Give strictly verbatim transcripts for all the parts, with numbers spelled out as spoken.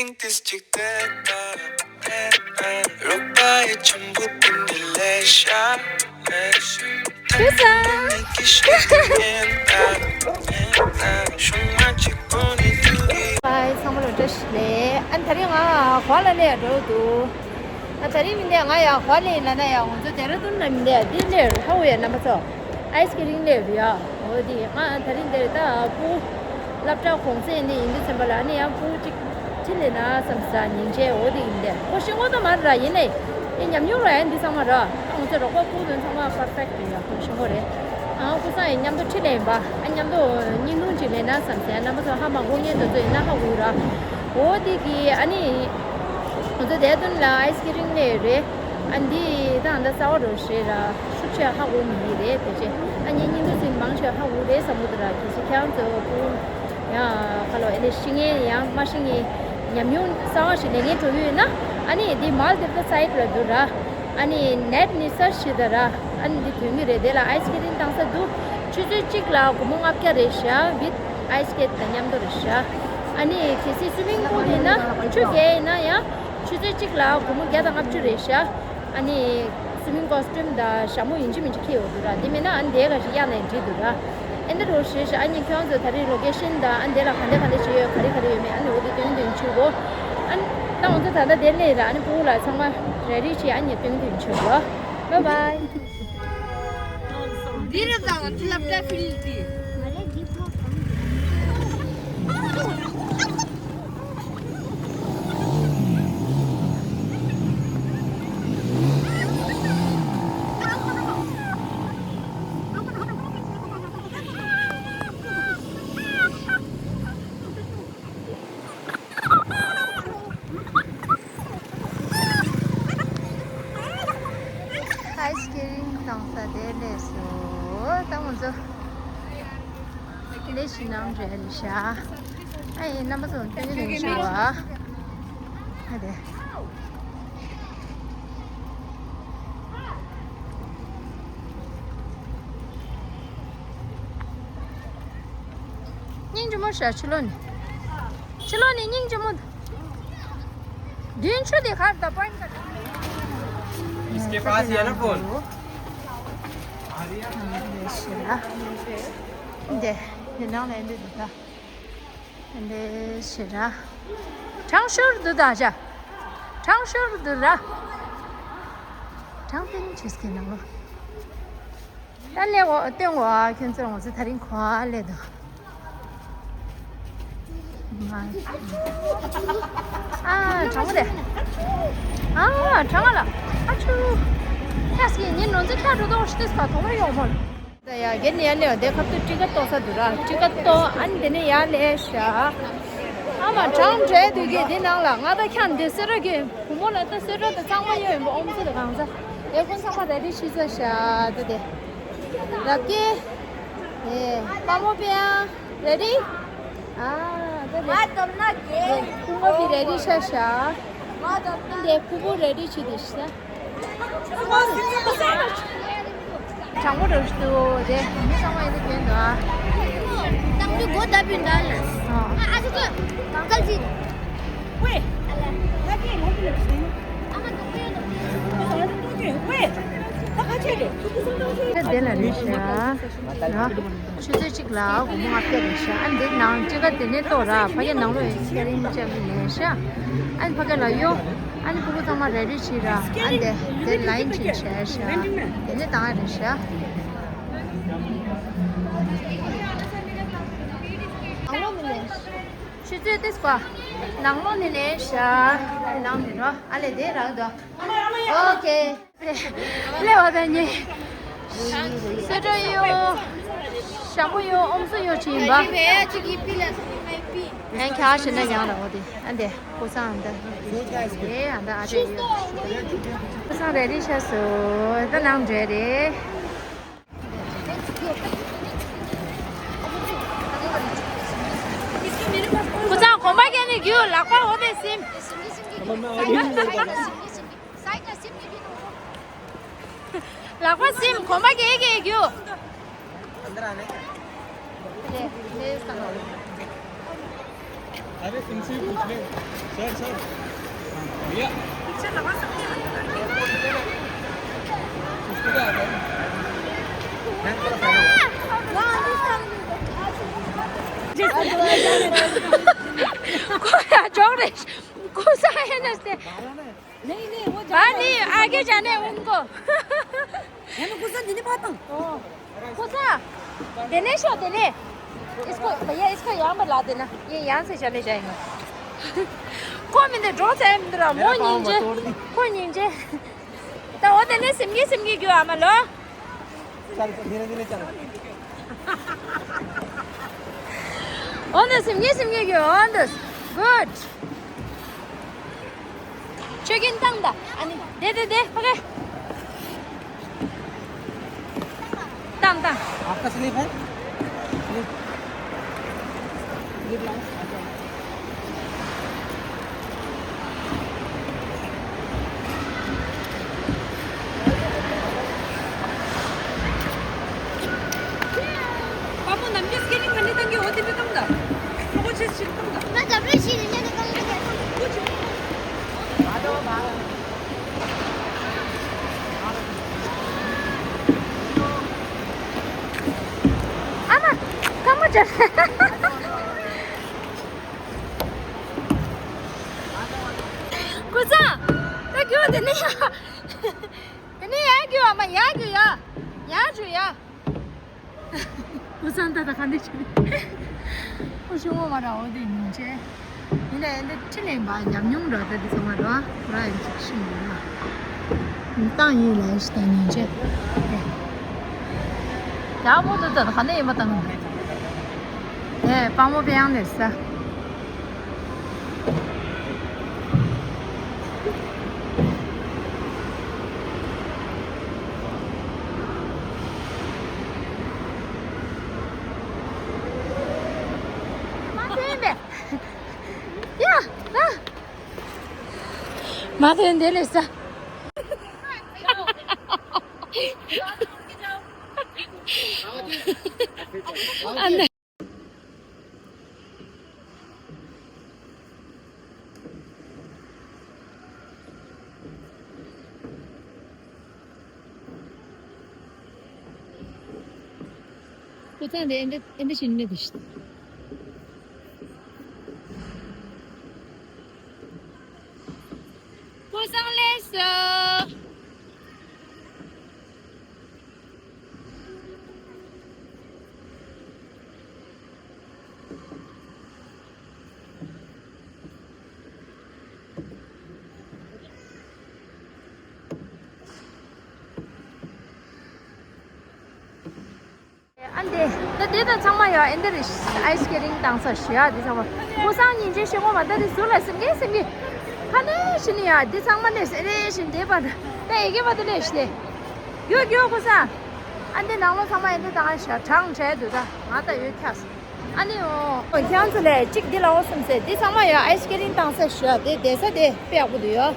ཏིས་ཅིག་ཏེ་ཏ་ཏེ་ཏ་རོགས་པ་ཡི་ཆུམ་བུ་ཏིན་ཏི་ལེ་ཤ་ལེ་ཤ། ཁུ་སང་། ཨའི་ཚང་མ་ལ་བཀྲ་ཤིས་བདེ་ལེགས། ཨ་ནི་དེ་རིང་ང་ག་པར་ལ་སླེབས་འགྲོ་འདུག་ཨ་དེ་རིང་མིན་ཏེ་ང་ཡ་ག་པར་སླེབས་ལབ་ན་ཡ་ང་ཚོ་ཌེ་ར་ཌུན་ལ་མིན་ཏེ་འདི་སླེབས་ཧ་གོ་ཡ་རྣམ་པ་ཚོ། ཨའི་སི་ཀི་རིམ་སླེབས་རེད་ཡ། འོ་དེ་ང་དེ་རིང་འདིར་ད་སྤུ་གུ་སློབ་གྲྭ་གུང་སེང་ནས་ཡིན་དུས་ཙམ་པ་ལ་ཨ་ནི་ཡང་སྤུ་གུ་གཅིག་ཁྲིད་ལས་ན་བསམ་ས་ཉིན་བྱས་འོ་དེ་ཡིན་ཏེ་ཁོ་ཤེས་ངོ་ད་མ་ར་ཡིན་ནས་ཨེ་ཉམས་མྱོང་ར་ཡ་འདི་ཚང་མ་ར་ཨ་ང་ཚོ་རོགས་པ་སྤུ་གུ་དོན་ཚང་མ་པར་ཕེག་ཊི་རེད་ཡ། ཁོ་ཤེས་ངོ་རེད། ཨ་ཁོ་སང་ཡིན་མཉམ་དུ་ཁྲིད་ལས་ཡིན་པ་ཨ་མཉམ་དུ་བརྙན་ཐུང་ཅིག་ལས་ན་བསམ་ས་རྣམ་པ་ཚོ་ཧ་མ་གོ་ངེས་དོན་ཚོ་ཡིན་ན་ཧ་གོ་ར། འོ་དེ་གི་ཨ་ནི་ང་ཚོ་ཌེ་ར་ཌུན་ལ་ཨའི་སི་ཀི་རིམ་སླེབས་རེད། ཨ་འདི་ད་ད་གསར་བ་རོ་ཞེས་ར་ཤུགས་ཆེ་ཧ་གོ་མི་ཡི་རེད་དེ་ཅེ། ཨ་ནི་སྙིང་དུ་ཚིག་མང་ཆེ་ཧ་གོ་རེད་བསམ་གི་འདུག་ར། གལ་སྲིད་ཁྱེད་རང་ཚོ་ཀུན་ཡང་ཁ་ལོ་ཨེ་ནི་ཤི་ངེས་ཡང་མ་ཤི་ངེས་ཉམས་མྱོང་གསར་བ་ཞིག་ལེན་མཁན་འགྲོ་གི་ཡོད་ན་ཨ་ནི་འདི་མལ་དིབ་ཀ་སའིཊ་ལ་འདུག་ར། ཨ་ནི་ནེཊ་ནི་སར་ཆི་བྱེད་ད་ར། ཨ་ནི་འདི་ཐོན་གི་རེད། དེ་ལ་ཨའི་སི་ཀི་རིམ་བཏང་ས་འདུག་ཆུ་ཚོད་གཅིག་ལ་སྒོར་མོ་ལྔ་བརྒྱ་རེད་ཤག་ཝིད་ཨའི་སི་སྐེ་ཊི་དང་མཉམ་དུ་རེད་ཤག་ཨ་ནི་གལ་སྲིད་སུའི་མིང་པུལ་ཡིན་ན་ཆུ་རྒྱག་ཡིན་ན་ཡང་ཆུ་ཚོད་གཅིག་ལ་སྒོར་མོ་བརྒྱ་དང་ལྔ་བཅུ་རེད་ཤག་ཨ་ནི་སུའི་མིང་ཀོ་སི་ཊིའུམ་དང་ཞྭ་མོ་ཡིན་གཅིག་མིན་གཅིག་འཁྱེར་ཡོང་དུས་ར། དེ་མིན་ན་ཨ་ནི་དེ་ག་ཞིག་གཡར་ནས་འགྲིག་འདུག་ར། ཨེ་འདྲ་རོ་ཞེས་ཤག་ཨ་ནི་ཁྱོད་ཚོ་ད་རེས་ལོ་ཀེ་ཤན་དང་ཨ་ནི་དེ་ལ་ག་འདྲ་ག་འདྲ་བྱས་ཡོད་ག་རེ་ག་རེ་ཡོད་མེད་ཨ་ནི་འོ་དེ་སྟོན་སྟོན་བྱེད་དགོས། ཨ་ནི་ད་ང་ཚོ་ད་ལྟ་དེ་སླེབས་ར། ཨ་ནི་སྤུ་གུ་ལ་ཚང་མ་རེ་ཌི་བྱས་ཨ་ནི་སྟོན་སྟོན་བྱེད་དགོས། བཱའི་བཱའི། འདི་རེད་ད་ང་ཚོ་སློབ་གྲྭ་ཕིལ་ཌི། ཨའི་སི་ཀི་རིམ་བཏང་ས་དེ་སླེབས་སོང་། ད་ང་ཚོ་ལས་ཤིག་ནང་འདྲ་རེད་ཤག་ཨ་ཡིན་རྣམ་པ་ཚོ་སྟོན་གྱི་ཡིན་ཤག་ཨ་དེ། སྙིང་རྗེ་མོ་ཤག་ཕྱི་ལོགས་ནས། ཕྱི་ལོགས་ནས་སྙིང་རྗེ་མོ། མདུན་ཆུ་དེ་གར་ད་པོ་ཨིན་ཊི་ག་ད། इसके पास ये ना फोन। འདི་འདི་ནང་ལ་འདི་འདུག་ད། འདི་ཞེ་དྲག་གྲང་ཤོར་འདུག་ད་ཤ། གྲང་ཤོར་འདུག་ར། གྲང་བཏོན་བྱེད་ཀྱི་ནང་ལོ། ད་སླེབས་འོ་སྟོན་འོ་ཨ་ཁྱོད་ཚོར་ང་ཚོ་ད་རིང་གོ་ཨ་སླེབས་འདུག་ཨ་གྲང་མོ་རེད། ཨ་གྲང་ཨ་ལ། ཨ་ཆུ། ཁ་སྐྱེ་ཉིན་ནོར་འཛིན་ཁ་འགྲོ་དོག་ཤི་ཏེ་སྐ་ཐོག་མར་ཡོང་མོ། ད་ཡ་གན་ཡ་ནེ་བ་དེ་ཁབ་ཏུ་ཊི་ཀ་ཊི་གཏོང་ས་འདུག་ར། ཊི་ཀ་ཊི་གཏོང་ཨ་ནི་དེ་ནས་ཡར་སླེབས་ཤག་ཨ་མ་གྲང་འདྲེ་དུས་ཀྱི་དེ་ནང་ལ་ང་ད་ཁྱང་དེ་སེ་ར་གི་བུ་མོ་ལ་ད་སེ་ར་དུ་ཚང་མ་ཡོད་ཡིན་པ་ཨོམ་སེ་དུ་གང་ཚ་ཨེ་ཁོང་ཚང་མ་རེ་ཌི་ཤི་ཚ་ཤག་ད་དེ་རབ་ཀྱི་ཨེ་པ་མོ་པེ་ཡང་རེ་ཌི། ཨ་ད་དེ་ང་དོམ་ན་གེ་ཁུ་མོ་པི་རེ་ཌི་ཤ་ཤག་ང་དོམ་ན་དེ་ཁུ་པོ་རེ་ཌི་ཤི་དུ་ཤ། གྲང་མོ་རུ་ཤི་དུ་རེད། མི་ཚང་མ་ཡིན་དུ་གྱོན་དུ་ཨ། དང་དུ་སྒོ་བརྡབ་པའི་འདྲ་ལ། ཨ་ཨ་ཅག་གང་གལ་ཅི། ཝེ། ལ་ཀེ་ལ་ཀེ་ལ་ཤི། ཨ་མ་དུ་ཀེ་ལ་ཀེ། ཝེ། ད་ཁ་ཆེ་རེད། དེ་ལ་རེད་ཤག་ཆུ་ཚོད་གཅིག་ལ་སྒོར་མོ་ལྔ་བརྒྱ་རེད་ཤག་ཨ་འདི་ནང་ཊི་ཀ་ཊི་དེ་ནས་གཏོང་ར། ཕ་གི་ནང་ལོགས་ཡིན་ཤེ་རིང་ཅག་གི་ལས་ཤག་ཨ་ནི་ཕ་གི་ལ་གཡོ། ཨ་ནི་ཕྲུ་གུ་ཚང་མ་རེ་ཌི་བྱེད་ར། ཨ་འདི་དེ་ལ་ཡིན་ཅིག་བྱས་ཤག་དེ་ནས་བཏང་ཡ་རེད་ཤག་ནང་ལོགས་ནས་ལས། ཆུ་ཚོད་ཏིས་པ། ནང་ལོགས་ནས་ལས་ཤག་ཨ་ནི་ནང་ནས་རོ། ཨ་ལས་དེ་རག་འདུག་ཨོ་ཁེ། ལེ་བ་དང་ཉེ། སེ་འབྲུ་ཡོད། ཞྭ་མོ་ཡོད། ཨོམ་སྲུ་ཡོད་ཅིག་ཡིན་པ། ཨན་ཁྱ་ཞེ་ན་ཡང་ལ་འོ་དེ་ཨན་དེ་ཀོ་སང་ཨན་དེ། ཨེ་ཨན་དེ་ཨ་དེ་ཡོད། ཀོ་སང་རེ་རེ་ཤ་སོ། ད་ནང་འདྲེ་རེ། ཀོ་སང་གོམ་པ་རྒྱག་ནས་རྒྱུག་ལག་པ་འོ་དེ་སིམ། ལག་པ་སིམ་གོམ་པ་རྒྱག་གི་རྒྱུག་ཨ་འདི་ར་ནི། རེད་རེད་ས་ནོ། अरे, इनसे ही पूछ ले। Sir, sir. भैया। पिक्चर लगा सकते हैं। उसको क्या आता है? कोई आ, छोड़ दे। कोई सा है ना इससे। नहीं, नहीं, वो हाँ, नहीं, आगे जाना है उनको। मैंने कुछ नहीं पाता। कुछ? देने शो, देने। इसको, भैया, इसको यहाँ पर ला देना। ये यहाँ से चले जाएंगे। को मिंदे ड्रॉ से मिंदरा, मेरा मो पाँव निंजे। तोड़ दी। को निंजे। तो वो देने सिमगी, सिमगी क्यों आमलो? चल, चल, धीरे धीरे चल। On this, yes, yes, yes, on this. Good. Chicken tang da. Ani, de, de, de. Okay. Tang, tang. आपका स्लीप है? स्लीप। स्लीप लाओ। पामो नमकेस के लिए खंडे तंगे होते भी कम दा। वो चीज चिंतन दा। मैं जब भी शील ने कम। कुछ। आमा, कम जा। कुछ? तो क्यों देने? དེ་ནས་ཡར་རྒྱུག་ཨ་མ། ཡར་རྒྱུག་ཡ། ཡར་རྒྱུག་ཡ། ཨོ་སང་ད་ད་ག་འདི་ཆུ། ཨོ་ཤུ་ངོ་མ་ར་འོ་དེ་ཉིན་ཆེ། ཡིན་ན་ཡིན་ད་ཁྲི་ལེན་པ་ཉམས་མྱོང་འགྲོ་ད་འདི་ཚང་མ་ར་ར་ཡིན་ཅིག་ཤི་མི་ཡོང་ན། བཏང་ཡིན་ལ་ཤི་ད་ཉིན་ཆེ། ཡག་པོ་འདུག་ད་ག་ནས་ཡིན་པ་བཏང་ནས། ཨེ་སྤང་མོ་པེ་ཡང་ནས་ས། མ་ཐོན་པས། ཡ། ཨ། མ་ཐོན་དེ་ལས་ས། ཨ་ནི། ཁོ་ཚང་དེ་ཨེ་འདྲ་ཨེ་འདྲ་ཞིག་ནི་དེ་ཤི། ཁོ་ཚང་ལས་སོ། ཨ་འདི། ད་འདི་དང་ཚང་མ་ཡ་ཨེ་འདི་རེད། ཨའི་སི་སི་ཀེ་ཊིང་བཏང་ས་ཞུ་ཡ་འདི་ཚང་མ། ཁོ་སང་ཉིན་བྱེད་ཤེས་ངོ་མ་ད་འདི་ཟུར་ལ་སེམས་ཀྱི་སེམས་ཀྱི། ཁ་ནས་ཤི་ནི་ཡ་འདི་ཚང་མ་ནས་ཨེ་རེད་ཤི་འདི་པ་ད། ད་ཨེ་གེ་པ་ད་ལས་ཤི་ལས། ཡོད་ཡོད་ཁོ་སང་། ཨ་འདི་ནང་ལོ་ཚང་མ་ཨེ་འདི་བཏང་ཡ་ཤ་གྲང་བྲལ་འདུག་ད་ང་ད་ཡོད་ཁྱག་ཨ་ནི་འོ། ཁྱེད་ཚོ་ལས་གཅིག་འདི་ལ་འོ་སོང་ཟེར། འདི་ཚང་མ་ཡ་ཨའི་སི་ཀེ་ཊིང་བཏང་ས་ཞུ་ཡ་དེ་བསྡད་ས་དེ་དཔེ་ཡག་པོ་འདུག་ཡོ།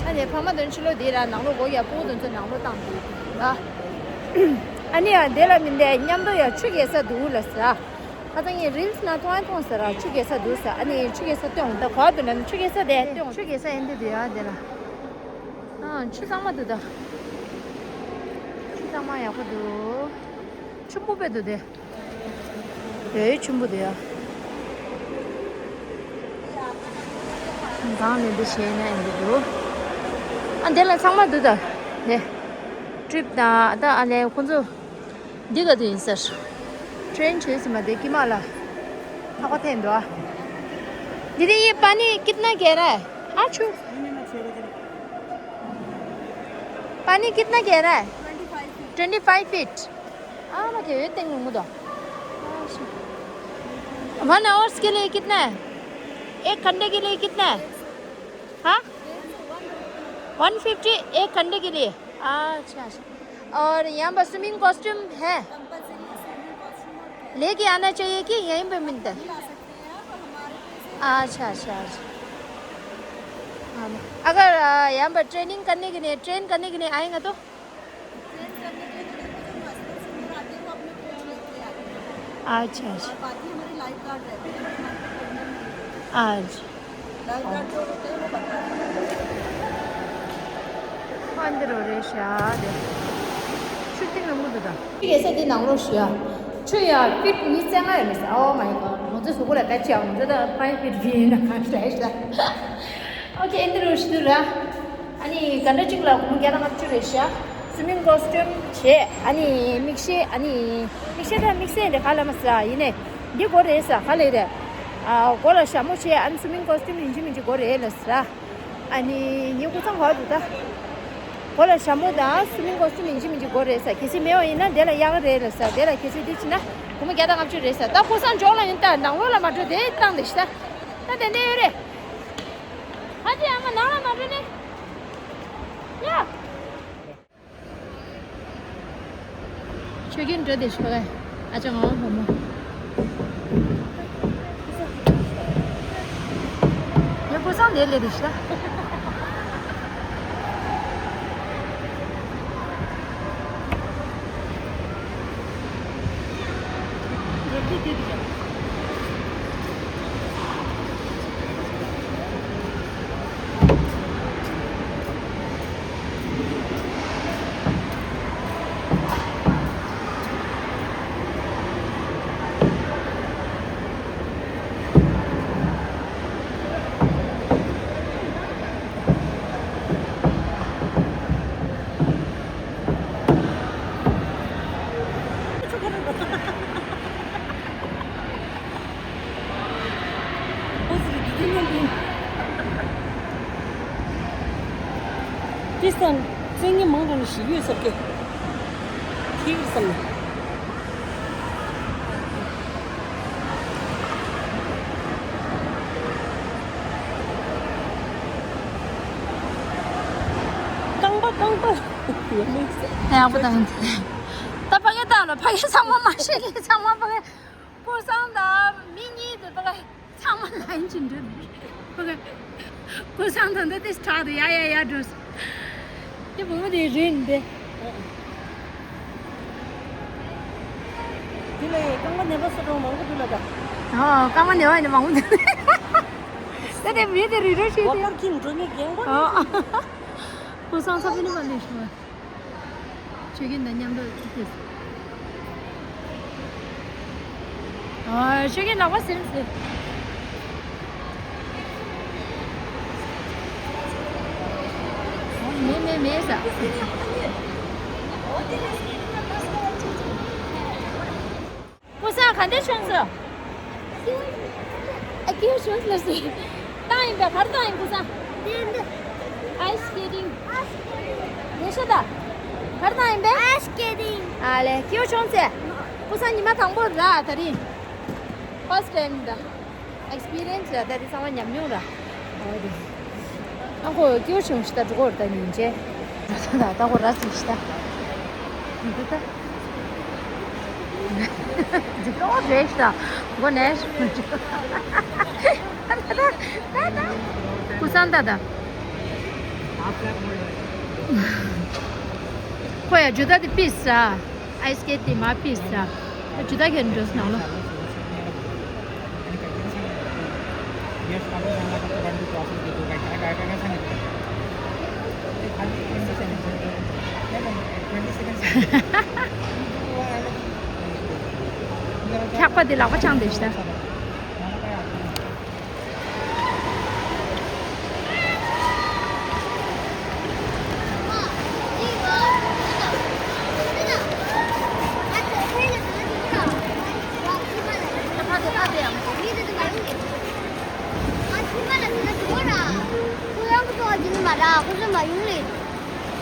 ཨ་ནི་ཕ་མ་དོན་ཕྱི་ལོ་འདི་ར་ནང་ལོ་སྒོ་ཡ་སྤུ་གུ་དོན་ཚོ་ནང་ལོ་བཏང་འདུག་ཡ། ཨ་ནི་ཡ་དེ་ལ་མིན་དེ་མཉམ་དུ་ཡ་ཆུ་རྐྱལ་ས་འདུག་ལ་ཟེར། ཁ་སང་ངས་རིལ་སི་ན་མཐོང་ཨ་མཐོང་ཟེར་ར་ཆུ་རྐྱལ་ས་འདུག་ཟེར། ཨ་ནི་ཆུ་རྐྱལ་ས་སྟོན་འོང་ད་གོ་དུ་ན་ཆུ་རྐྱལ་ས་དེ་སྟོན་འོང་། ཆུ་རྐྱལ་ས་ཡིན་འདི་འདུག་ཡ་དེ་ལ། ཨ་ཆུ་གཙང་མ་འདུག་ད། ཆུ་གཙང་མ་ཡག་པོ་འདུག་ཆུ་སྤུ་པའི་འདུག་དེ། ཡོད་ཆུ་སྤུ་འདུག་ཡ། གང་ནས་འདི་བྱས་ན་ཡིན་གྱི་འདུག་ཨ་འདི་ལ་ཚང་མ་འདུག་ད། དེ། ཀྲིབ་དང་ད་ཨ་ནེ་ཁོ་ཚོ། འདི་ག་དུས་ཡིན་ཟེར། ཊེན་བྱོས་ཟིན་མ་དེ་ཀི་མ་ལ། ཧ་གོ་ཐེན་འདུག་ཨ། दीदी, ये पानी कितना गहरा है? आ छू। पानी कितना गहरा है? Twenty five feet. आ, मैं कह रही हूँ, तेंगु मुदो। वन आवर्स के लिए कितना है? एक घंटे के लिए कितना है? हाँ? वन फिफ्टी एक घंटे के लिए। अच्छा, अच्छा। और यहाँ पर स्विमिंग कॉस्ट्यूम है? लेके आना चाहिए कि यहीं पे मिलता है? अच्छा, अच्छा, अच्छा। हाँ, अगर, आ, यहाँ पर ट्रेनिंग करने के लिए, ट्रेन करने के लिए आएंगे तो? अच्छा, अच्छा। ཨ་ཅི། ཨ་འདི་རུ་རེད་ཤག་དེ། ཆུ་གཏིང་རིང་མོ་འདུག་ད། ཡོད་ས་འདི་ནང་ལོགས་ཤི་ཡ། ཆུ་ཡ་ཕིཊ་ཉི་ཤུ་རྩ་ལྔ་ཡོད་མི་ས། Oh my God. ང་ཚོ་གཟུགས་པོ་ལ་ད་ཅི་ཡང་ང་ཚོ་ད་ཕའི་ཕིཊ་བི་ཡིན་ན་གང་ཤི་རེད་ཤག་ཨོ་ཁེ། འདི་རུ་ཤི་འདུག་ར། ཨ་ནི་ག་འདྲ་ཅིག་ལ་སྒོར་མོ་བརྒྱ་དང་ལྔ་བཅུ་རེད་ཤག་སུ་མིང་ཀོ་སི་ཊིའུམ་བྱས། ཨ་ནི་མིག་ཤེལ། ཨ་ནི་མིག་ཤེལ་ད་མིག་སེན་རེད། ག་ལ་མ་ཟ་ཡིན་ནས། འདི་སྒོར་རེད་ས། ག་ལེ་རེད། ཨ་མགོ་ལ་ཞྭ་མོ་བྱས། ཨ་ནི་སུ་མིང་ཀོ་སི་ཊིའུམ་ཡིན་གཅིག་མིན་གཅིག་སྒོར་རེད་ལ་ཟ། ཨ་ནི་ངའི་སྐུ་ཚང་ག་པར་འདུག་ད། མགོ་ལ་ཞྭ་མོ་དང་སུ་མིང་ཀོ་སི་ཊིའུམ་ཡིན་གཅིག་མིན་གཅིག་སྒོར་རེད་ས། གལ་སྲིད་མེད་པ་ཡིན་ན་དེ་ལ་གཡག་རེད་ལ་ཟ། དེ་ལ་གལ་སྲིད་དེ་བྱིན་ན་སྒོར་མོ་བརྒྱ་དང་ལྔ་བཅུ་རེད་ས། ད་ཁོ་སང་འཇོག་ལ་ཡིན། ད་ནང་ལོགས་ལ་མ་འགྲོ། དེ་བཏང་དེ་ཤི་ད། ད་དེ་འདྲ་ཡོད་རེད། ཧ་ཅི་ཨ་མ་ནང་ལ་མ་འགྲོ་ནས། ཡ། ཆོས་རྒྱལ་འགྲོ་དེ་ཤོག་ག་ཨ་ཅག་ངའི་བུ་མོ། ངའི་སྐུ་སྲུང་དེ་ལས་དེ་ཤི་ད། དེ་སང་བཙན་ཉི་མང་དྲགས་ནས་ཞིག་ཡོད་ཟེར་གི། ཐིག་བསམ་ནས། རྐང་པ་རྐང་པ། ཡག་པོ་དང་། ད་ཕ་གི་ད་ལ་ཕ་གི་ཚང་མ་མ་ཤེས་ལེ། ཚང་མ་ཕ་གི། ཀོ་སང་དང་མི་གཉིས་དེ་ཕ་གི་ཚང་མ་ལ་ཡིན་གྱི་འདུག་ཕ་གི། ཀོ་སང་དང་འདི་དེ་དྲག་དེ་ཡ་ཡ་ཡ་འགྲོ། དེ་བུ་མོ་དེ་རེད་འདི། དེ་ལ་རྐང་པ་ནད་པ་སུ་འགྲོ་མང་པོ་འདུག་ལ་ད། ཨོ་རྐང་པ་ནད་པ་ཡིན་ན་མང་པོ་འདུག་ད་དེ་མི་དེ་རི་རོ་ཤེས་ཝ་ཏར་ཀིང་འགྲོ་ངེས་རྒན་པོ། ཨོ། ཀོ་སང་ཚ་པི་ནི་མ་ལས་ཤོ། ཆོས་རྒྱལ་དང་མཉམ་དུ་ཅི་ཐེབས། ཨ། ཆོས་རྒྱལ་ལག་པ་ཟིན་ཟིན། མེད་མེད་མེད་ཟ། ཀོ་སང་ག་འདྲ་བྱུང་སོང་། ཨ་སྐྱིད་པོ་བྱུང་ལ་སི། བཏང་ཡིན་པས། ག་རེ་བཏང་ཡིན་ཀོ་སང་། དེ་འདི། Ice skating. རེད་ཤག་ད། ག་རེ་བཏང་ཡིན་པས། Ice skating. ཨ་ལས་སྐྱིད་པོ་བྱུང་ཚེ། ཀོ་སང་ཉི་མ་དང་པོ་ར་ད་རིང་། First time ད། Experience ར་ད་རིང་ཚང་མ་ཉམས་མྱོང་ར། ཨོ་དེ། ཨ་ཁོ་སྐྱིད་པོ་བྱུང་ཤག་ད་འགྲོ་གོ་ར་ད་ཉིན་བྱས། ད་ད་ཁོ་ར་སི་ཤག་ད། འདི་ད། འདི་ཀོ་རེད་ཤག་ད། མགོ་ནས། ཀོ་སང་ད་ད། ཁོ་ཡ་ཇུ་ད་དེ་པིས་ས། Ice skate དེ་མ་པིས་ས། ད་ཇུ་ད་གེ་འགྲོ་ས་ནང་ལོ། འཁྱག་པ་དེ་ལག་པ་འཆང་བསྡད་ཤག་ད།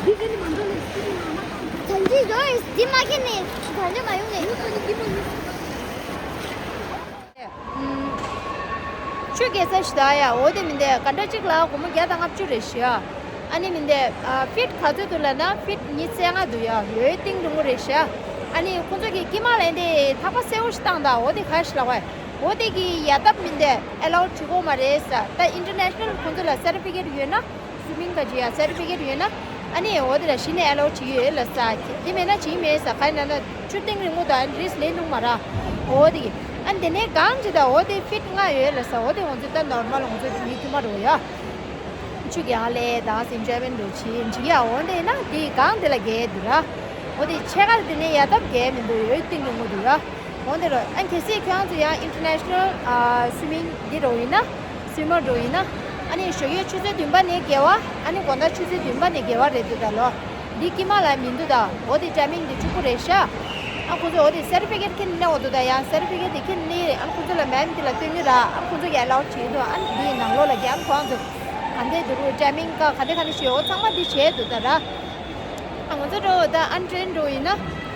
འདི་ག་ནས་མ་འགྲོ་ལེ། ད་འདི་ཡོད་ཨིན། འདི་མ་ཁྱེར་ནས་ད་འདི་མ་ཡོང་ལེ། ཡོད་ད་འདི་མ་ཡོང་། ཆུ་རྐྱལ་ས་ཞིག་ད་ཡ། འོ་དེ་མིན་དེ་ག་འདྲ་ཅིག་ལ་སྒོར་མོ་བརྒྱ་དང་ལྔ་བཅུ་རེད་ཤག་ཨ་ནི་མིན་དེ་ཕིཊ་ག་ཚོད་འདུག་ལབ་ན་ཕིཊ་ཉི་ཤུ་རྩ་ལྔ་འདུག་ཡ། ཡོད་གཏིང་རིང་པོ་རེད་ཤག་ཨ་ནི་ཁོང་ཚོ་གི་དཀྱིལ་མ་ལ་འདི་ཐག་པ་སེར་པོ་ཞིག་བཏང་ད། འོ་དེ་ག་ཞིག་ལབ་པ། འོ་དེ་གི་ཡ་ཐབས་མིན་དེ་ཨེ་ལའོ་བྱེད་ཀྱི་ཡོད་མ་རེད་ས། ད་ཨིན་ཊར་ནེ་ཤ་ནལ་ཁོང་ཚོ་ལ་སར་ཊི་ཕི་ཀེཊ་ཡོད་ན། སུ་མིང་ག་ཅི་ཡ་སར་ཊི་ཕི་ཀེཊ་ཡོད་ན། ཨ་ནི་འོ་དེ་ལ་གཞི་ནས་ཨེ་ལའོ་བྱེད་ཀྱི་ཡོད་ལ་ས། དེ་མེད་ན་བྱེད་ཀྱི་མེད་ས། ག་ཡིན་ན་ན་ཆུ་གཏིང་རིང་མོ་དང་རི་སི་ཀི་ལེན་འདུག་མ་ར། འོ་དེ་གི་ ཨ་འདི་ནས་གང་ཅི་ད་འོ་དེ་ཕིཊ་ལྔ་ཡོད་ལ་ས་འོ་དེ་ང་ཚོ་ད་ནོར་མལ་ང་ཚོ་མི་དུ་མ་རོ་ཡ། ཆུ་གི་ཧ་ལས་དང་སིན་ཅ་བན་རོ་ཆི་འཇིག་ཡ་འོ་འདི་ན་དེ་གང་དེ་ལ་རྒྱལ་འདུག་ར། འོ་དེ་ཆེ་གར་དེ་ནས་ཡ་ཏབ་རྒྱལ་མི་འདུག་ཡོད་ཏིང་གི་ངོ་འདུག་ར། འོ་འདི་རོ་ཨ་གལ་སྲིད་ཁྱོད་ཚོ་ཡང་ཨིན་ཊར་ནེ་ཤ་ནལ་སུའི་མིང་འདི་རོ་ཡིན་ན། སུའི་མར་འགྲོ་ཡིན་ན། ཨ་ནི་ཞོགས་ཀས་ཆུ་ཚོད་བདུན་པ་ནས་བརྒལ་བ། ཨ་ནི་དགོང་དག་ཆུ་ཚོད་བདུན་པ་ནས་བརྒལ་བ་རེད་འདུག་ད་ལོ། འདི་དཀྱིལ་མ་ལ་མི་འདུག་ད། འོ་དེ་ཊའི་མིང་འདི་གཅིག་པུ་རེད་ཤག་ཨ་ཁོ་ཚོས་འོ་དེ་སེར་ཕེ་ཀེཊ་ཁྱེར་ནས་འོ་འདུག་ད། ཡང་སེར་ཕེ་ཀེཊ་དེ་ཁྱེར་ནས་ཨ་ཁོ་ཚོ་ལ་མེམ་དེ་ལ་སྟོན་གྱི་ར། ཨ་ཁོ་ཚོ་གིས་ཨེ་ལའོ་བྱེད་འདུག་ཨ་ནི་འདིའི་ནང་ལོགས་ལ་གི་ཨ་ཁོ་ཚོ་ག་འདྲས་འདུག་ཊའི་མིང་ཀ་ག་འདྲས་ག་འདྲས་ཤིག་འོ་ཚང་མ་འདི་བྱས་འདུག་ད་ར། ཨ་ང་ཚོ་འགྲོ་ད་ཨ་ནི་ཊེན་འགྲོ་ཡིན་ན།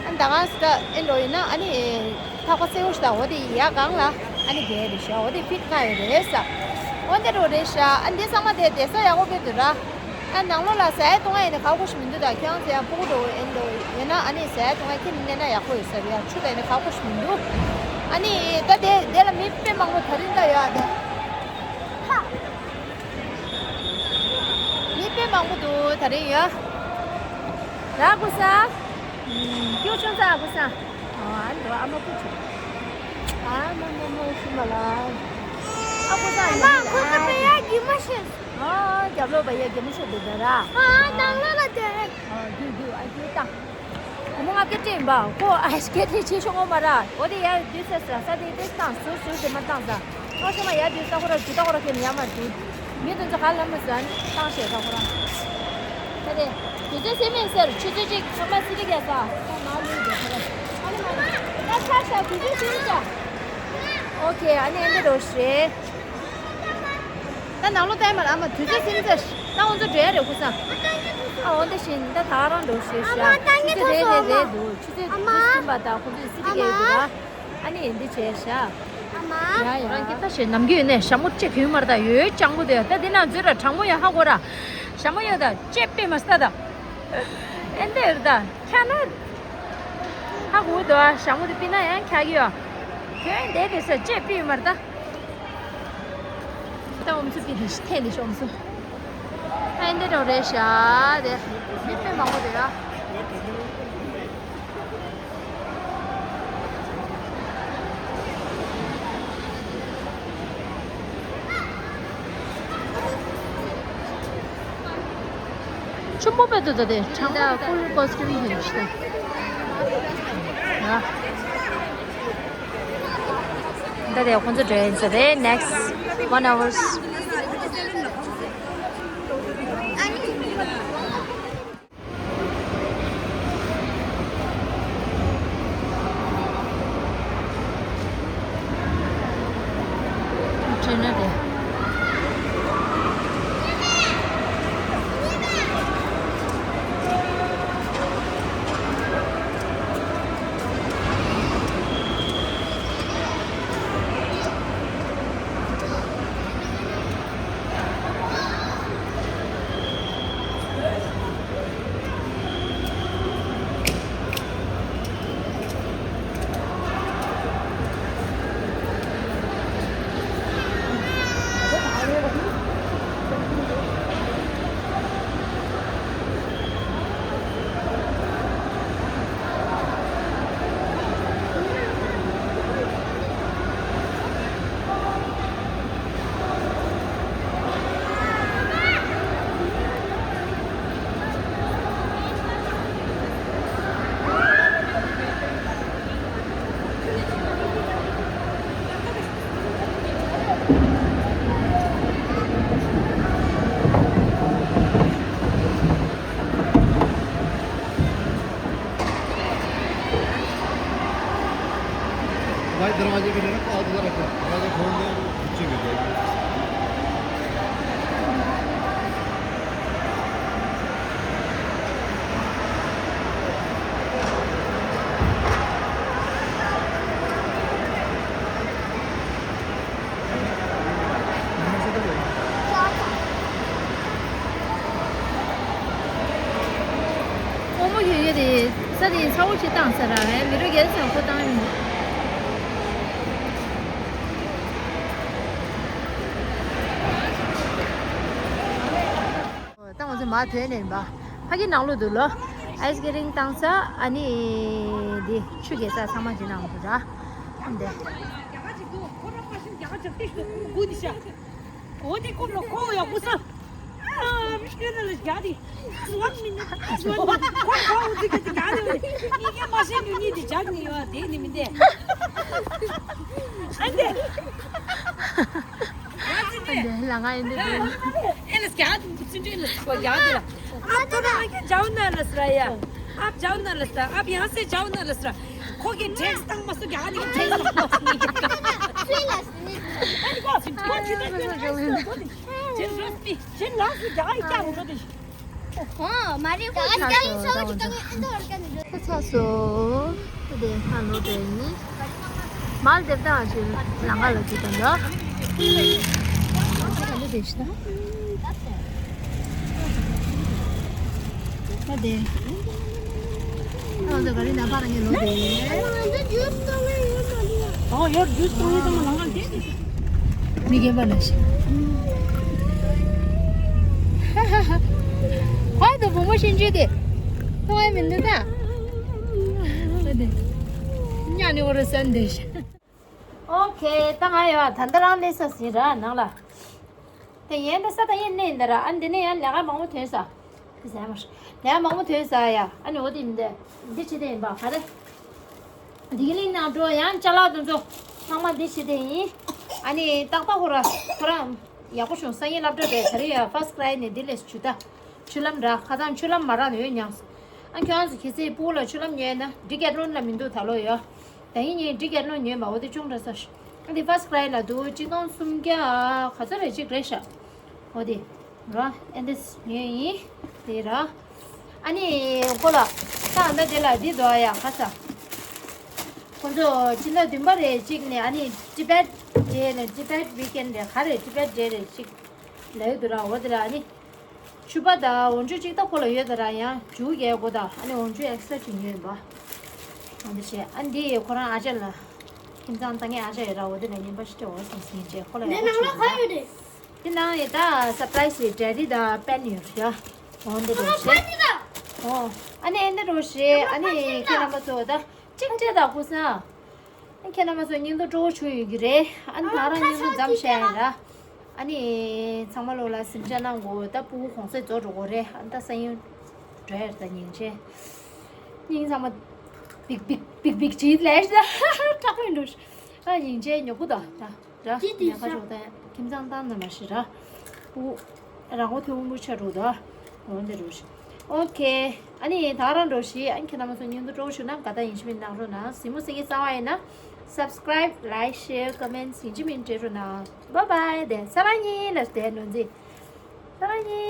ཨ་ནི་ད་ག་ས་ད་ཨེ་འགྲོ་ཡིན་ན་ཨ་ནི། ཐག་པ་སེ་འོ་ཤི་ད་འོ་དེ་ཡ་གང་ལ་ཨ་ནི་རྒྱལ་རེད་ཤག་འོ་དེ་ཕིཊ་ལྔ་ཡོད་རེད་ས། འོ་འདི་འགྲོ་རེད་ཤག་ཨ་འདི་ཚང་མ་དེ་བསྡད་ས་ཡག་པོ་དཔེ་འདུག་ར། ཨ་ནང་ལོགས་ལ་ཟ་ཡ་བཏུང་ཡ་ཡིན་ན་ཁག་པོ་ཞིག་མི་འདུག་ད་ཁྱོད་རང་ཚོ་ཡང་སྤུ་གུ་འགྲོ་ཨེ་འགྲོ་ཡོད་ན་ཨ་ནི་ཟ་ཡ་བཏུང་ཡ་ཁྱེར་ནས་ན་ཡག་པོ་ཡོད་ས་རེད་ཡ། ཆུ་ད་ཡིན་ན་ཁག་པོ་ཞིག་མི་འདུག་ཨ་ནི་ད་དེ་དེ་ལ་མི་དཔེ་མང་པོ་ད་རིང་ད་ཡོད་ཨ་དེ། མི་དཔེ་མང་པོ་འདུག་ད་རེས་ཡ། ར་ཀུ་ས། ཀྱུ་ཆུང་ས་ཀུ་ས། ཨ་འདུག་ཨ་མ་ཀུ་ཆུ། ཨ་མ་མ་མ་ཤི་མ་ལ། ཨ་ཀུ་ས་ཡ། ཨ་ཁོ་ཚོ་པེ་ཡ་གི་མ་ཤེས། ཨ་རྒྱབ་ལོགས་པ་ཡ་གི་མ་ཤེས་འདུག་ད་ར། ཨ་ནང་ལོགས་ལ་དེ། ཨ་རྒྱུ་རྒྱུ་ཨ་རྒྱུ་ད། སྒོར་མོ་ལྔ་བརྒྱ་སྤྲད་ཡིན་པ། ཁོ་ཨ་སྐད་ཆ་བྱེད་ཤོག་ངོ་མ་ར། འོ་དེ་ཡར་བསྡུས་ཚར་ས་ས་དེ་དེ་བཏང་ཟུར་ཟུར་དེ་མ་བཏང་ས། ཨོ་ཤ་མ་ཡར་བསྡུས་ས་ཁོ་ར་འཇུ་ད་ཁོ་ར་ཁྱེད་ཡར་མ་འཇུ། མི་དེ་ཚོ་ག་ལ་མ་ཟ་ནི་བཏང་ཤེས་ས་ཁོ་ར། ད་དེ་དུས་ཚོད་སེ་མེད་ཟེར་ཆུ་ཚོད་གཅིག་ཚང་མ་སི་ཏི་རྒྱ་ས་ཁོ་ང་ལུས་དེ་ཁོ་ར། ཨ་ནི་མ་ནི་ད་ཆ་ས་དུས་ཚོད་སེ་མེད་ཀྱ། ཨོ་ཁེ་ཨ་ནི་ཨ་འདི་རོ་ཤེ། ད་ནང་ལོགས་བལྟས་མ་ལ་ཨ་མ་དུས་ཚོད་ཟིན་ཚར། ད་ང་ཚོ་འགྲོ་ཡ་རེད་ཁུ་སང་། ཨ་འོ་འདི་བཞིན་ད་ད་རང་འགྲོ་ཤེས་ཤག་ཨ་མ་ད་ངས་ཆུ་ཚོད་ཐོས་རེད་སོང་རེད་རེད་འདུག་ཆུ་ཚོད་ཨ་མ། དུས་ཟིན་པ་ད་ཁོ་ཚོས་སི་ཏི་ཨ་མ། གེ་འདུག་ཨ་ནི་འདི་བྱས་ཤག་ཨ་མ། ཡ་ཡ། རང་གི་ད་ཞེ་ནམ་རྒྱུན་ནས་ཞྭ་མོ་ལྕེ་གོན་མར་ད་ཡོད་ཅང་པོ་དེ་ད་འདི་ན་འཛུལ་ར་གྲང་མོ་ཡ་ཧ་གོ་ར། ཞྭ་མོ་ཡོད་ད་ལྕེ་པེ་མ་སྟ་ད། ཨེ་འདི་ར་ད་ཁྱ་ན། ཧ་གོ་དོ་ཞྭ་མོ་དེ་པི་ན་ཡང་ཁྱ་གི་ཡོད། ཁྱོད་འདི་དེ་ས་ལྕེ་པེ་མར་ད། ད་ཨོམ་སུ་པི་དེ་ཐེན་དེ་ཤོམ་སུ། ཨ་འདི་རོ་རེ་ཤ་དེ་མི་དཔེ་མང་པོ་དེ་ཡ། ཆུ་མོ་པེ་དུ་ད་དེ་གྲང་མོ་དེ་ཕུལ་ཀོ་སི་ཊིའུམ་དེ་ཤ་དེ་ཡ། ད་དེ་ཁོང་ཚོ་འགྲོ་ཡིན་ས་རེད། Next one hours. འདྲེ་ན་རེད། भाई, दरवाजे पे ना, कागज रखो, दरवाजा खोल दे, पीछे गिर जाएगी। སྔོན་མོ་ཡོད་ཡོད་དེ་ས་དེ་ཚ་བོ་ཞིག་བཏང་ས་ར་མི་རོ་རྒྱལ་ཚང་ཁོ་བཏང་ཡོད། ད་ང་ཚོ་མ་ཐོན་ནས་ཡིན་པ། ཕ་གི་ནང་ལོགས་འདུག་ལོ། ཨའི་སི་སི་ཀི་རིང་བཏང་ས་ཨ་ནི་འདི་ཆུ་རྒྱས་ས་ཚང་མ་ཅི་ནང་འདུག་ར། འདི། ཀུན་ཤ། འོ་དེ་ཀུན་ལ་ཁོ་ཡག་པོ་ས། ཨ་མི་ཤེས་ན་ལ་རྒྱག་དེ། ང་མི་ན་ང་མི་ན་ཁོ་ཁོ་འོ་དེ་ག་དེ་རྒྱག་དེ་འོ་དེ་ངས་ཀྱང་མ་ཤེས་རྒྱུ་གཉིས་དེ་རྒྱག་ནི་ཡོད་དེ་ནི་མི་འདས། ཨ་འདས། ང་ཚོ་འདས། ལ་ང་ཡིན་འདི་འདུག་ཨེ་ལ་རྒྱག་དེ་ཚུན་ཚོད་ལ་ཁོ་རྒྱག་དེ་ལ། ཨ་ཐོ་ར་ཨ་ཀྱི་ཇའུ་ན་ལ་སི་ར་ཡ། ཨ་ཇའུ་ན་ལ་སི་ར། ཨ་ཡང་སེ་ཇའུ་ན་ལ་སི་ར། ཁོ་གི་ཁྲེགས་བཏང་མ་སུ་རྒྱག་ནི་ཁྲེགས་བཏང་མ་སུ་ནི། ཨ་ནི་ཁོ་ཁོ་ཁྱི་ད་ཁྱི་ད་ཁྱི་ད་ཁྱི་ད། ཁྱེད་རོ་སི་ཁྱེད་ལགས་སུ་རྒྱག་ཡི་ཀྱང་རོ་དེ། ཨོ་མ་རེད་ཁོ་ད་ད་ཡིན་སོ་ཅི་ད་ངས་ཨེ་འདོར་ཀ་ནི་རོ། ཁ་ཚ་སོ། དེ་ཧ་ལོ་དེ་ནི། མལ་དེབ་དང་ཅི་ལང་ག་ལ་ཅི་དང་ལ། ཁ་ལོ་དེ་ཤི་ད། ད་དེ། ཨ་ད་ག་རེ་ན་པ་ར་ངས་ལོ་དེ། ཨོ་ཡོར་ཇུས་ཏོ་ཡོད་དམ་ལང་ག་དེ། མི་རྒན་པ་ལ་ཤི། ཧ་ཧ་ཧ། ཧ་ད་བུ་མོ་ཤིན་ཅུ་དེ། ཐོང་ཨེ་མི་འདུག་ད། ད་དེ། ཉ་ནི་འོ་ར་སན་དེ་ཤི། ཨོ་ཁེ། ད་ང་ཡོད་ད་ལྟ་རང་གནས་ས་ཟིན་ར་ནང་ལ། དེ་ཡན་ད་ས་ད་ཡན་གནས་ཡིན་ད་ར། ཨ་འདི་ནས་ཡང་ལས་ཀ་མང་པོ་ཐོན་ས། དེ་ཟ་མ་ལས་ཀ་མང་པོ་ཐོན་ས་ཡ། ཨ་ནི་འོ་དེ་མི་འདི་འདི་བྱེད་དེ་ཡིན་པ་ག་རེ། འདི་གི་ལིང་ནང་འགྲོ་ཡང་ཅ་ལག་དེ་ཚོ་ཚང་མ་འདི་བྱེད་དེ་ཡིན། ཨ་ནི་ཏག་ཏག་ཁོ་ར་ཁོ་ར་ཡག་པོ་བྱུང་། སང་ཉིན་སློབ་གྲྭ་རེད་ད་རེད་ཡ། ཧྥ་སི་ཀི་རའི་ནས་འདི་ལས་ཆུ་ད་ཆུ་ལམ་ར་ཁ་ཐང་ཆུ་ལམ་མ་ར་ནས་ཡོད་ཉག་སོ། ཨ་ཁྱོད་རང་ཚོ་གལ་སྲིད་སྤུ་གུ་ལ་ཆུ་ལམ་ཉོས་ན་འདི་གེ་ཏྲོན་ལ་མི་འདུག་ད་ལོ་ཡ། ད་ཡིན་ངས་འདི་གེ་ལོ་ཉོས་མ་འོ་དེ་ཅུང་འདྲ་ས་ཤ། ཨ་འདི་ཧྥ་སི་ཀི་རའི་ལ་འདུག་གཅིག་སྟོང་སུམ་བརྒྱ་ག་ཚོད་རེད་གཅིག་རེད་ཤག་འོ་དེ་ར་ཨ་འདི་ཉོས་ཡིན་དེ་ར། ཨ་ནི་ཁོ་ལ་ད་ཨ་ད་དེ་ལ་འདི་འདུག་ཡ་ཁ་ས། ཁོ་ཚོ་སྤྱི་ཟླ་བདུན་པ་རེད་གཅིག་ནས་ཨ་ནི་ཊི་བེཊ་ཌེ་ནས་ཊི་བེཊ་ཝི་ཀེན་ཌེ་ག་རེད་ཊི་བེཊ་ཌེ་རེད་གཅིག་ལ་ཡོད་འདུག་ར། འོ་དེ་ལ་ཨ་ནི། ཕྱུ་པ་དང་འོ་འཇུ་གཅིག་ད་ཁོ་ལ་ཡོད་ད་ར། ཡང་འཇུ་རྒྱལ་གོ་ད་ཨ་ནི་འོ་འཇུ་ཨེག་སི་ཊ་ཅིག་ཉོས་ཡིན་པ། འོ་འདི་བྱས་ཨ་འདི་ཁོ་རང་ཨ་ཅག་ལ། ཁྱིམ་ཚང་ད་ངའི་ཨ་ཅག་ཡོད་ར། འོ་འདི་ལ་ཉན་པ་ཞིག་སྤྲད་འོ་སོང་སྙིང་རྗེ་ཁོ་ལ་ཡག་པོ་བྱུང་ཟེར། འདི་ནང་ཡོད་ད་སར་པ་རའི་སི་ཌེ་རི་དང་པེན་ཡོད་ར། འོ་འདི་རུ་བྱས། འོ་ཨ་ནི་ཨ་འདི་རུ་བྱས་ཨ་ནི་ཁྱེད་རྣམ་པ་ཚོ་ད་གཅིག་སྤྲད་ད་ཁུ་སང་། ཨ་ཁྱེད་རྣམ་པ་ཚོ་སྙིང་སྟོབས་སྤྲོ་བོ་བྱུང་ཡོད་ཀྱི་རེད། ཨ་ནི་ད་རང་སྙིང་སྟོབས་མཚམས་བཞག་ཡིན་ར། ཨ་ནི་ཚང་མ་ལོ་ལ་གཟིམ་འཇག་གནང་དགོས། ད་སྤུ་གུ་གུང་སེང་རྫོགས་འགྲོ་དགོས་རེད། ཨ་ནི་ད་སང་ཉིན་འགྲོ་ཡ་རེད། ད་ཉིན་བྱེད་སྙིང་ཚང་མ་འབིག་འབིག་འབིག་འབིག་བྱེད་ལས་ད་དྲག་པོ་ཡིན་འགྲོ། ཨ་ཉིན་བྱེད་ཉོ་གུ་ད་ད་ར་ཉ་ཁ་ཆོག་ད་ཁྱིམ་ཚང་བཏང་ན་མ་ཤི་ར། སྤུ་གུ་རང་མགོ་ཐོན་མུ་ཆ་འགྲོ་ད་འོན་ཏེ་འགྲོ་ཤི། ཨོ་ཁེ། ཨ་ནི་ད་རང་འགྲོ་ཤི། ཨ་ནི་ཁྱེད་རྣམ་པ་ཚོ་སྙིང་སྟོབས་སྤྲོ་བོ་བྱུང་ན་དགའ་ད་ཡིན་ཤི་མིན་གནང་རོགས་གནང་། གཟིགས་མོ་གཟིགས་ཀྱི་རྩ་བ་ཡིན་ན་སབ་སི་ཀི་རའིབ་ལའིཀ་ཤེར་ཀོ་མེན་ཊི་ཡིན་ཅི་མིན་སྤྲད་རོགས་གནང་། བཱའི་བཱའི། དེ་ས་ར་ཉི་ལ་དེ་ནོར་འཛིན་ས་ར་ཉི།